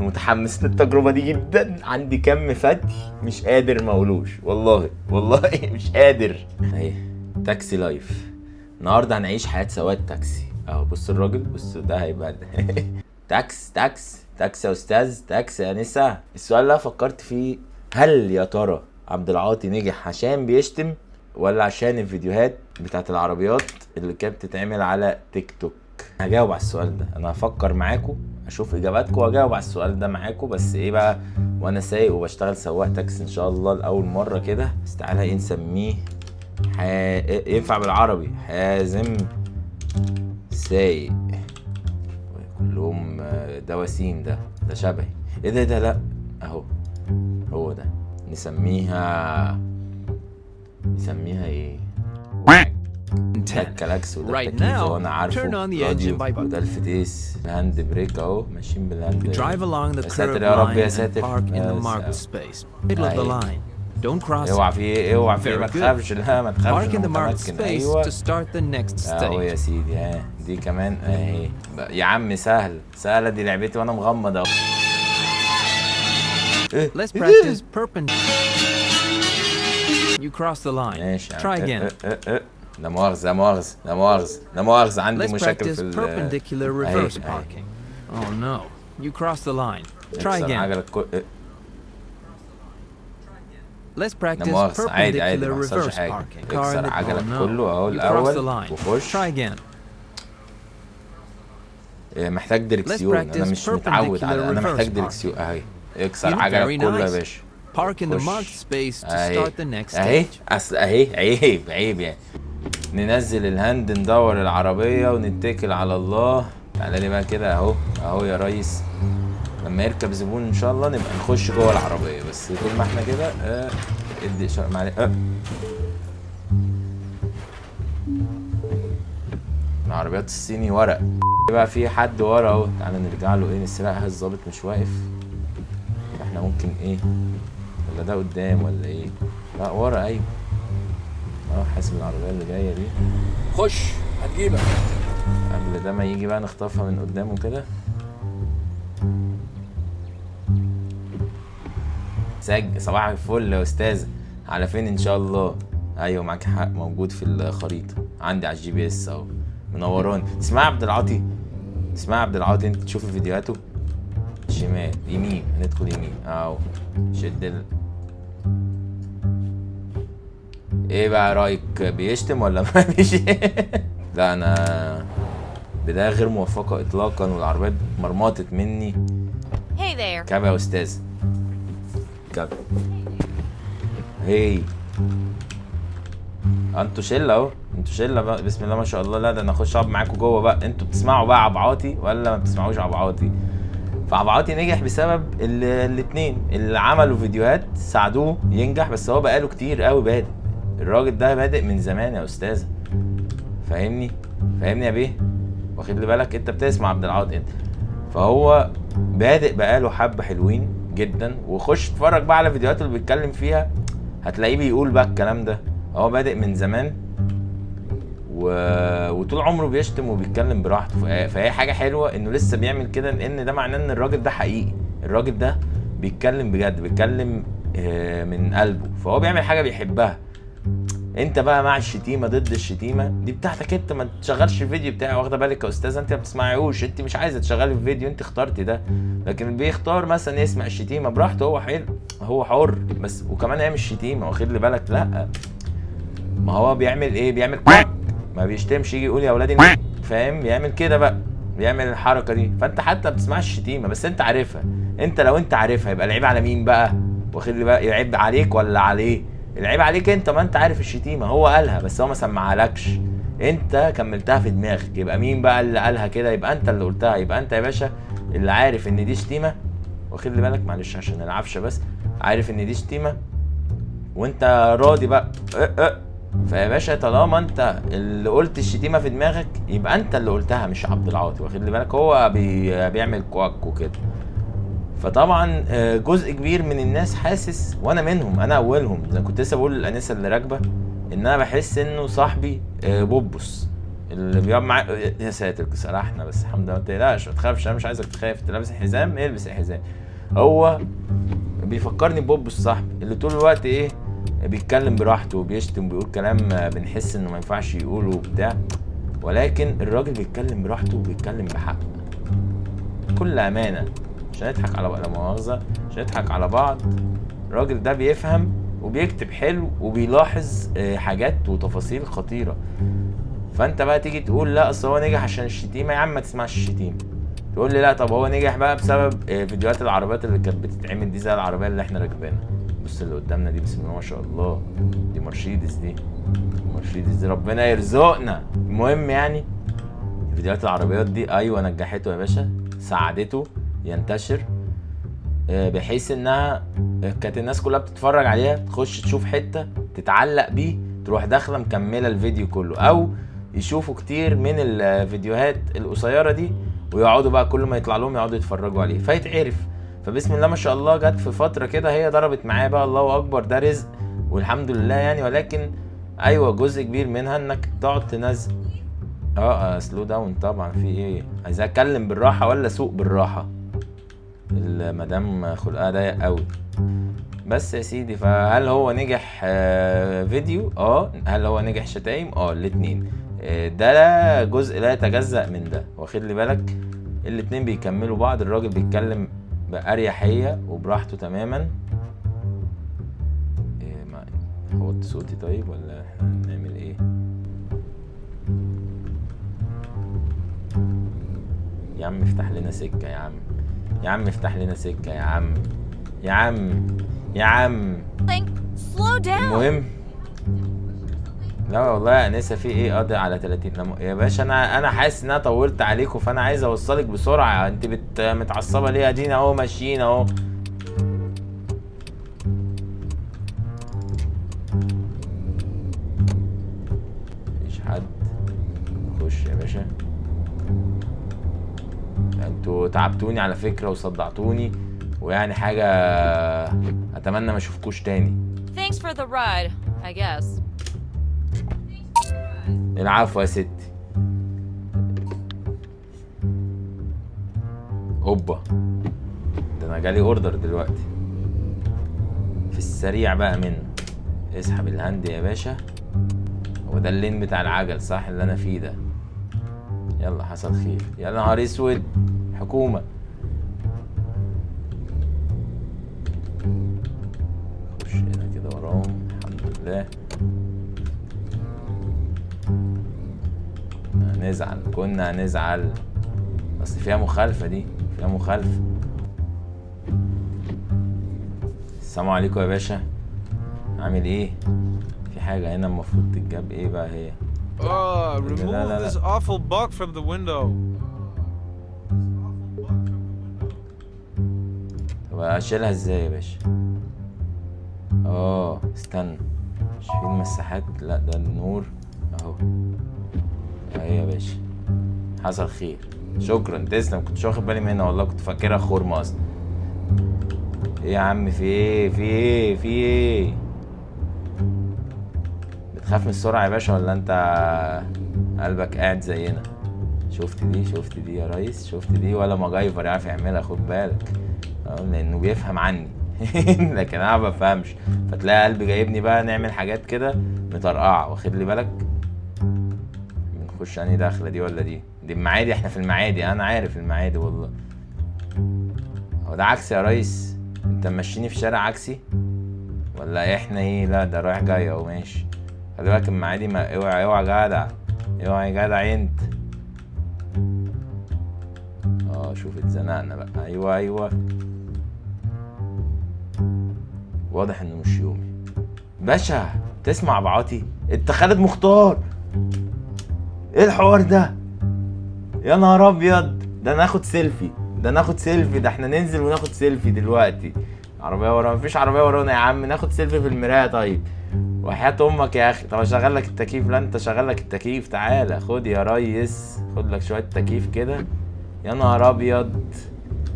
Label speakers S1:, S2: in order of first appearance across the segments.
S1: متحمس للتجربه دي جدا، عندي كم فتي مش قادر ما اقولوش، والله والله مش قادر. اهي taxi life، النهارده هنعيش حياة سواق تاكسي. اهو بص الراجل، بص ده هيبقى تاكس تاكس تاكس يا استاذ، تاكس يا نسا. السؤال اللي أنا فكرت فيه، هل يا ترى عبد العاطي نجح عشان بيشتم ولا عشان الفيديوهات بتاعت العربيات اللي كانت بتتعمل على تيك توك؟ هجاوب على السؤال ده، انا هفكر معاكم اشوف اجاباتكم واجاوب على السؤال ده معاكم. بس ايه بقى وانا سايق وبشتغل سواق تاكسي ان شاء الله لاول مرة كده. بس تعالى ايه نسميه، ينفع بالعربي حازم سايق. كلهم ده وسيم، ده شبهي. ايه ده؟ ده لا اهو هو ده. نسميها ايه؟ ده الكلاكس وده
S2: Right
S1: التكييف
S2: now,
S1: اهو انا عارفه.
S2: turn on the
S1: راديو
S2: engine by button.
S1: وده الفتيس، ال hand brake اهو، ماشيين بال hand.
S2: Drive along the
S1: يا ساتر
S2: curved
S1: يا رب يا
S2: line and
S1: ساتر.
S2: park in the
S1: بس
S2: marked
S1: أهو.
S2: space. Middle of the
S1: أيوة.
S2: line. Don't cross
S1: اوعى
S2: it.
S1: في ايه، اوعى في ايه، ما
S2: Very good.
S1: تخافش، لا ما تخافش،
S2: Park in
S1: انا
S2: the marked
S1: متمكن.
S2: space
S1: ايوه
S2: to start the next
S1: اهو يا
S2: stage.
S1: سيدي، ها دي كمان اهي يا عم سهل، سهلة دي لعبتي وانا مغمض اهو. إيه؟
S2: Let's practice perpendicular. You cross the line.
S1: ماشي يا عم.
S2: Try
S1: إيه
S2: again.
S1: إيه إيه إيه. لا مؤاخذة، لا مؤاخذة، لا مؤاخذة، لا مؤاخذة، عندي
S2: Let's
S1: مشاكل
S2: practice
S1: في ال
S2: perpendicular
S1: أهي،
S2: reverse
S1: أهي.
S2: parking. Oh no. You crossed the line. Try
S1: اكسر
S2: again.
S1: عجلة كل إيه.
S2: Let's
S1: لا
S2: practice
S1: مؤاخذة، عادي عادي،
S2: perpendicular
S1: ما حصلش
S2: reverse
S1: حاجة.
S2: parking. Car
S1: اكسر
S2: in the
S1: عجلك
S2: oh no.
S1: كله اهو
S2: You crossed the
S1: الأول
S2: line.
S1: وخش.
S2: Try again.
S1: إيه، محتاج دركسيون، انا
S2: practice
S1: مش متعود على،
S2: perpendicular
S1: انا محتاج
S2: reverse
S1: دركسيون. اهي اكسر
S2: You look
S1: عجلك
S2: very
S1: كله يا
S2: nice.
S1: باشا.
S2: Park in the
S1: خش.
S2: marked space to
S1: اهي
S2: start the next
S1: اهي
S2: stage.
S1: اصل اهي عيب عيب يعني. ننزل ال hand، ندور العربية ونتكل على الله. تعالى لي بقى كده اهو، اهو يا ريس. لما يركب زبون ان شاء الله نبقى نخش جوه العربية، بس طول ما احنا كده ادي اشارة معلش. العربيات الصيني ورق بقى، في حد ورا اهو، تعالى نرجع له. ايه نسرقها؟ الظابط مش واقف، احنا ممكن ايه؟ ولا ده قدام ولا ايه؟ لا ورا. ايوه حاسب العربية اللي جاية دي.
S3: خش هتجيبك.
S1: قبل ده ما يجي بقى نخطفها من قدامه كده. سج صباح الفل يا استاذ، على فين ان شاء الله؟ ايوه معاك حق، موجود في الخريطة عندي على ال GPS اهو، منوراني. تسمع عبد العاطي؟ تسمع عبد العاطي؟ انت تشوف فيديوهاته؟ شمال يمين، ندخل يمين اهو. شد ال ايه بقى رايك، بيشتم ولا ما بيشتم؟ لا انا بداية غير موفقة اطلاقا، والعربية مرمطت مني.
S4: Hey there.
S1: كاب يا استاذ، كاب. هي انتوا شله اهو، انتوا شله بقى، بسم الله ما شاء الله. لا ده انا اخش اقعد معاكم جوه بقى. انتوا بتسمعوا بقى عبعاطي ولا ما بتسمعوش عبعاطي؟ فعبعاطي نجح بسبب الاتنين اللي عملوا فيديوهات ساعدوه ينجح، بس هو بقاله كتير قوي بادئ. الراجل ده بادئ من زمان يا استاذه، فاهمني؟ فاهمني يا بيه؟ واخد لي بالك؟ انت بتسمع عبد العاطي انت. فهو بادئ بقاله حبه حلوين جدا، وخش اتفرج بقى على فيديوهاته اللي بيتكلم فيها، هتلاقيه بيقول بقى الكلام ده. هو بادئ من زمان وطول عمره بيشتم وبيتكلم براحته، فهي حاجة حلوة انه لسه بيعمل كده، لان ده معناه ان الراجل ده حقيقي، الراجل ده بيتكلم بجد، بيتكلم من قلبه، فهو بيعمل حاجة بيحبها. انت بقى مع الشتيمة ضد الشتيمة دي بتاعتك انت، ما تشغلش الفيديو بتاعي. واخده بالك يا استاذه؟ انت ما بتسمعيهوش، انت مش عايزه تشغلي الفيديو، انت اخترتي ده. لكن اللي بيختار مثلا يسمع الشتيمة براحته، هو حلو، هو حر بس. وكمان هي مش شتيمه، واخد لي بالك؟ لا ما هو بيعمل ايه؟ بيعمل كواك، ما بيشتمش، يجي يقول يا اولاد فاهم؟ بيعمل كده بقى، بيعمل الحركة دي. فانت حتى ما بتسمعش الشتيمة بس انت عارفها. انت لو انت عارفها يبقى العيب على مين بقى؟ واخد لي بقى؟ العيب عليك ولا عليه؟ العيب عليك انت، ما انت عارف الشتيمة، هو قالها بس هو ما سمعهالكش، انت كملتها في دماغك. يبقى مين بقى اللي قالها كده؟ يبقى انت اللي قلتها، يبقى انت يا باشا اللي عارف ان دي شتيمه، واخد لي بالك؟ معلش عشان العفشه بس، عارف ان دي شتيمه وانت راضي بقى. اه اه. فيا باشا طالما انت اللي قلت الشتيمة في دماغك يبقى انت اللي قلتها مش عبد العاطي، واخد لي بالك؟ هو بيعمل كواك وكده. فطبعا جزء كبير من الناس حاسس، وانا منهم، انا اولهم، زي ما كنت لسه بقول للانسه اللي راكبه ان انا بحس انه صاحبي بوبس. اللي بيقعد معاه يا ساتر سرحنا، بس الحمد لله ما تقلقش ما تخافش، انا مش عايزك تخاف. انت لابس الحزام، البس الحزام. هو بيفكرني ببوب الصاحب اللي طول الوقت ايه بيتكلم براحته وبيشتم وبيقول كلام بنحس انه ما ينفعش يقوله وبتاع، ولكن الراجل بيتكلم براحته وبيتكلم بحق بكل امانه. مش هنضحك على بعض، لا مؤاخذة، مش هنضحك على بعض. الراجل ده بيفهم وبيكتب حلو وبيلاحظ حاجات وتفاصيل خطيرة. فانت بقى تيجي تقول لا اصل هو نجح عشان الشتيمة، يا عم ما تسمعش الشتيمة. تقول لي لا طب هو نجح بقى بسبب فيديوهات العربيات اللي كانت بتتعمل دي، زي العربية اللي احنا راكبينها. بص اللي قدامنا دي، بسم الله ما شاء الله، دي مرشيدس، دي مرشيدس دي، ربنا يرزقنا. المهم يعني فيديوهات العربيات دي ايوه نجحته يا باشا، ساعدته ينتشر، بحيث انها كانت الناس كلها بتتفرج عليها، تخش تشوف حتة تتعلق بيه، تروح داخله مكملة الفيديو كله، او يشوفوا كتير من الفيديوهات القصيرة دي ويقعدوا بقى كل ما يطلع لهم يقعدوا يتفرجوا عليه فيتعرف. فبسم الله ما شاء الله جت في فترة كده هي ضربت معاه بقى، الله اكبر، ده رزق والحمد لله يعني. ولكن ايوه جزء كبير منها انك تقعد تنزل slow down. طبعا في ايه، عايز اتكلم بالراحة ولا سوق بالراحة؟ المدام خلقها ضيق قوي. بس يا سيدي، فهل هو نجح فيديو؟ هل هو نجح شتايم؟ الاتنين. ده جزء لا يتجزأ من ده، واخد لي بالك؟ الاتنين بيكملوا بعض. الراجل بيتكلم بأريحية وبراحته تماما. إيه ما هوطي صوتي طيب ولا احنا هنعمل ايه؟ يا عم افتح لنا سكة يا عم، يا عم افتح لنا سكة يا عم، يا عم، يا عم.
S4: Slow down.
S1: المهم لا والله يا انسه في ايه؟ قاضي على 30. يا باشا انا حاسس ان انا طولت عليكم، فانا عايز اوصلك بسرعة. انت متعصبه ليه؟ ادينا اهو ماشيين اهو. مفيش حد. خش يا باشا. انتوا تعبتوني على فكرة وصدعتوني، ويعني حاجة اتمنى ما اشوفكوش تاني.
S4: Thanks for the ride, I guess.
S1: العفو يا ستي. هوبا، ده انا جالي order دلوقتي في السريع بقى منه. اسحب ال hand يا باشا. هو ده ال lane بتاع العجل صح اللي انا فيه ده؟ يلا حصل خير. يا نهار اسود، حكومة. خش هنا كده وراهم، الحمد لله. هنزعل، كنا هنزعل، اصل فيها مخالفة، دي فيها مخالفة. السلام عليكم يا باشا، عامل ايه؟ في حاجة هنا المفروض تتجاب، ايه بقى هي؟
S5: Remove
S1: لا، لا، لا.
S5: this awful bug from the window.
S1: طب اشيلها ازاي يا باشا؟ استنى، مش في المساحات؟ لا ده النور اهو. اهي يا باشا، حصل خير، شكرا، تسلم. كنتش واخد بالي منها والله، كنت فاكرها خرمة اصلا. ايه يا عم، في ايه؟ في ايه؟ في ايه؟ بتخاف من السرعة يا باشا ولا انت قلبك قاعد زينا؟ شفت دي؟ شفت دي يا ريس؟ شفت دي؟ ولا ماجايفر يعرف يعملها، خد بالك، لانه بيفهم عني لكن انا ما بفهمش، فتلاقي قلبي جايبني بقى نعمل حاجات كده مطرقعه، واخد لي بالك؟ بنخش انهي داخله، دي ولا دي؟ دي المعادي، احنا في المعادي، انا عارف المعادي والله. هو ده عكسي يا ريس؟ انت ماشيني في شارع عكسي ولا احنا ايه؟ لا ده رايح جاي اهو، ماشي. خلي بالك المعادي، ما اوعى، اوعى جدع، اوعى يا جدع انت. شوف اتزنقنا بقى. ايوه ايوه، واضح انه مش يومي. باشا تسمع بعاطي؟ انت خالد مختار، ايه الحوار ده؟ يا نهار ابيض، ده ناخد سيلفي، ده ناخد سيلفي، ده احنا ننزل وناخد سيلفي دلوقتي. عربية ورانا، مفيش عربية ورانا يا عم، ناخد سيلفي في المراية. طيب وحياة امك يا اخي. طب اشغل لك التكييف؟ لا انت شغل لك التكييف، تعالى خد يا ريس، خد لك شوية تكييف كده. يا نهار ابيض،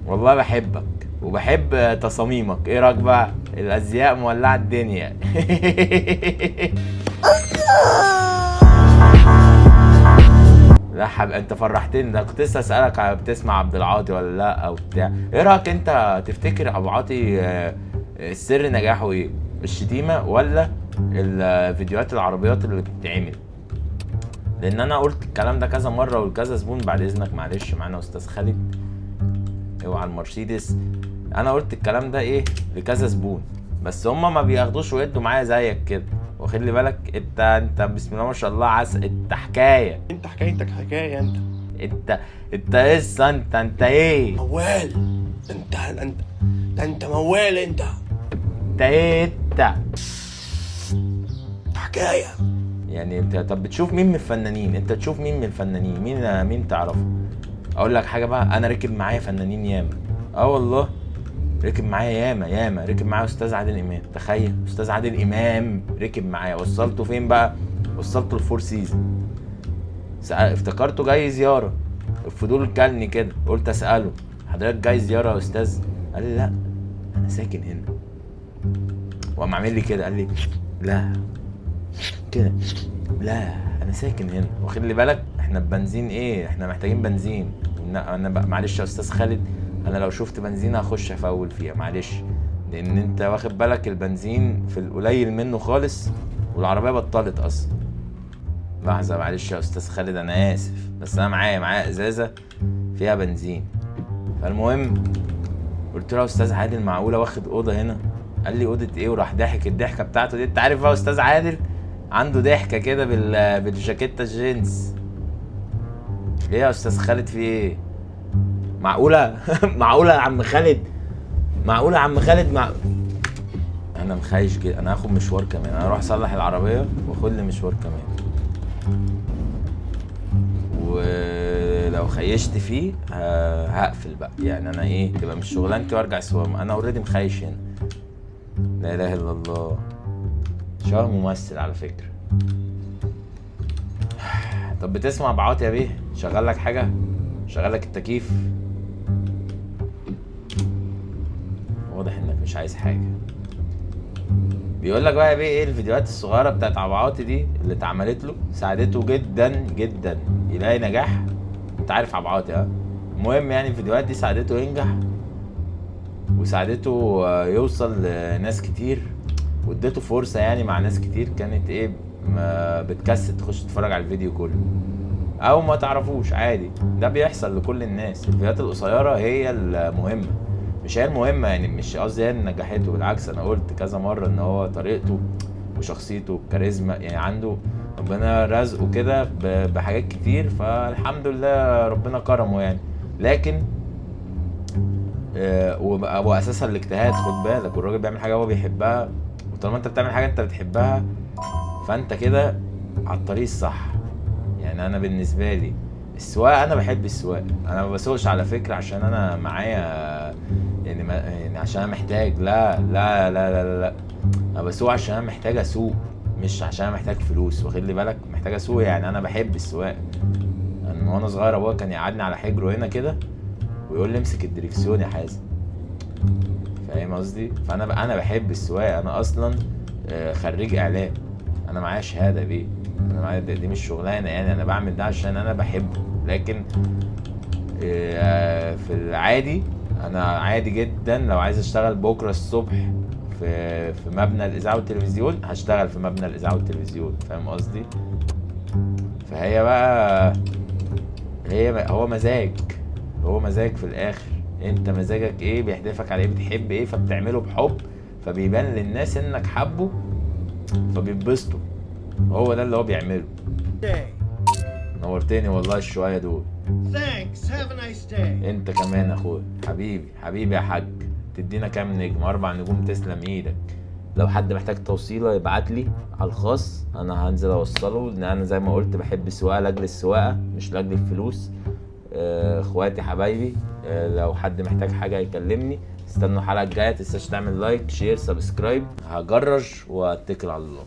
S1: والله بحبك وبحب تصاميمك. ايه رايك بقى؟ الازياء مولعه الدنيا. لا حب... انت فرحتني، ده كنت لسه اسالك على بتسمع عبد العاطي ولا لا او بتاع. ايه رايك انت، تفتكر عبد العاطي السر نجاحه ايه؟ الشتيمة ولا الفيديوهات العربيات اللي بتتعمل؟ لان انا قلت الكلام ده كذا مرة ولكذا زبون. بعد اذنك معلش، معانا استاذ خالد، اوعى المرسيدس. انا قلت الكلام ده ايه لكذا زبون، بس هما ما بياخدوش ويدوا معايا زيك كده. واخد لي بالك انت بسم الله ما شاء الله انت حكاية،
S6: انت حكايتك حكاية. انت
S1: انت لسه انت ايه؟
S6: موال. انت انت ده انت موال. انت
S1: انت ايه انت؟
S6: حكاية.
S1: يعني انت طب بتشوف مين من الفنانين؟ انت تشوف مين من الفنانين؟ مين تعرفه؟ اقول لك حاجة بقى، انا ركب معايا فنانين ياما. والله ركب معايا ياما ياما. ركب معايا استاذ عادل امام، تخيل استاذ عادل امام ركب معايا. وصلته فين بقى؟ وصلته الفور سيزون. افتكرته جاي زيارة، الفضول كلني كده، قلت اساله حضرتك جاي زيارة يا استاذ؟ قال لي لا انا ساكن هنا. وقام عامل لي كده، قال لي لا كده، لا انا ساكن هنا. واخد لي بالك احنا بنزين ايه؟ احنا محتاجين بنزين. انا معلش يا استاذ خالد، انا لو شفت بنزين هخش افول فيها، معلش، لان انت واخد بالك البنزين في القليل منه خالص، والعربية بطلت اصلا. لحظة معلش يا استاذ خالد، انا اسف، بس انا معايا ازازة فيها بنزين. فالمهم قلت له يا استاذ عادل معقولة واخد اوضة هنا؟ قال لي اوضة ايه؟ وراح ضاحك الضحكة بتاعته دي. انت عارف بقى استاذ عادل عنده ضحكه كده بالجاكيته الجينز. ايه يا استاذ خالد في ايه؟ معقولة؟ معقولة يا عم خالد؟ معقولة يا عم خالد؟ انا مخايش جدا، انا هاخد مشوار كمان، انا هروح اصلح العربية واخد لي مشوار كمان، ولو خيشت فيه هقفل بقى. يعني انا ايه، تبقى مش شغلانتي وارجع سواق. انا already مخيش هنا. لا اله الا الله. شبه ممثل على فكرة. طب بتسمع بعاطي يا بيه؟ شغل لك حاجة؟ شغل لك التكييف؟ واضح انك مش عايز حاجة. بيقول لك بقى يا بيه ايه الفيديوهات الصغيرة بتاعت عبعاطي دي اللي اتعملت له ساعدته جدا جدا يلاقي نجاح. انت عارف عبعاطي ها؟ المهم يعني الفيديوهات دي ساعدته ينجح، وساعدته يوصل لناس كتير، واديته فرصة يعني مع ناس كتير كانت ايه ما بتكسل تخش تتفرج على الفيديو كله او ما تعرفوش. عادي، ده بيحصل لكل الناس. الفيديوهات القصيرة هي المهمة، مش هي المهمة يعني، مش قصدي هي اللي نجحته، بالعكس انا قلت كذا مرة ان هو طريقته وشخصيته والكاريزما يعني عنده، ربنا رزقه كده بحاجات كتير، فالحمد لله ربنا كرمه يعني. لكن واساسا الاجتهاد، خد بالك، والراجل بيعمل حاجة هو بيحبها، وطالما انت بتعمل حاجة انت بتحبها فانت كده على الطريق الصح. يعني انا بالنسبة لي السواقة، انا بحب السواقة، انا ما بسوقش على فكرة عشان انا معايا يعني، يعني عشان انا محتاج، لا لا لا لا لا، لا. انا بسوق عشان انا محتاج اسوق، مش عشان انا محتاج فلوس، واخد لي بالك، محتاج اسوق. يعني انا بحب السواقة. انا وانا صغير ابويا كان يقعدني على حجره هنا كده ويقول لي امسك الدريكسيون يا حازم، فاهم قصدي؟ فانا انا بحب السواقة. انا اصلا خريج اعلام، انا معايا شهادة بيه، انا معايا دي مش شغلانة يعني، انا بعمل ده عشان انا بحبه. لكن في العادي انا عادي جدا، لو عايز اشتغل بكره الصبح في مبنى الاذاعة والتلفزيون هشتغل في مبنى الاذاعة والتلفزيون، فاهم قصدي؟ فهي بقى هو مزاج، هو مزاج في الاخر. انت مزاجك ايه، بيحدفك على ايه، بتحب ايه، فبتعمله بحب، فبيبان للناس انك حبه فبيتبسطوا. هو ده اللي هو بيعمله. نورتني والله الشويه دول.
S7: Thanks. Have a nice day.
S1: انت كمان يا اخويا، حبيبي حبيبي يا حاج. تدينا كام نجم؟ 4 نجوم. تسلم ايدك. لو حد محتاج توصيله يبعت لي على الخاص، انا هنزل اوصله، لان انا زي ما قلت بحب السواقة لاجل السواقة مش لاجل الفلوس. اخواتي حبايبي، لو حد محتاج حاجة يكلمني. استنوا الحلقة الجاية، متنساش تعمل like share subscribe. هجرج واتكل على الله.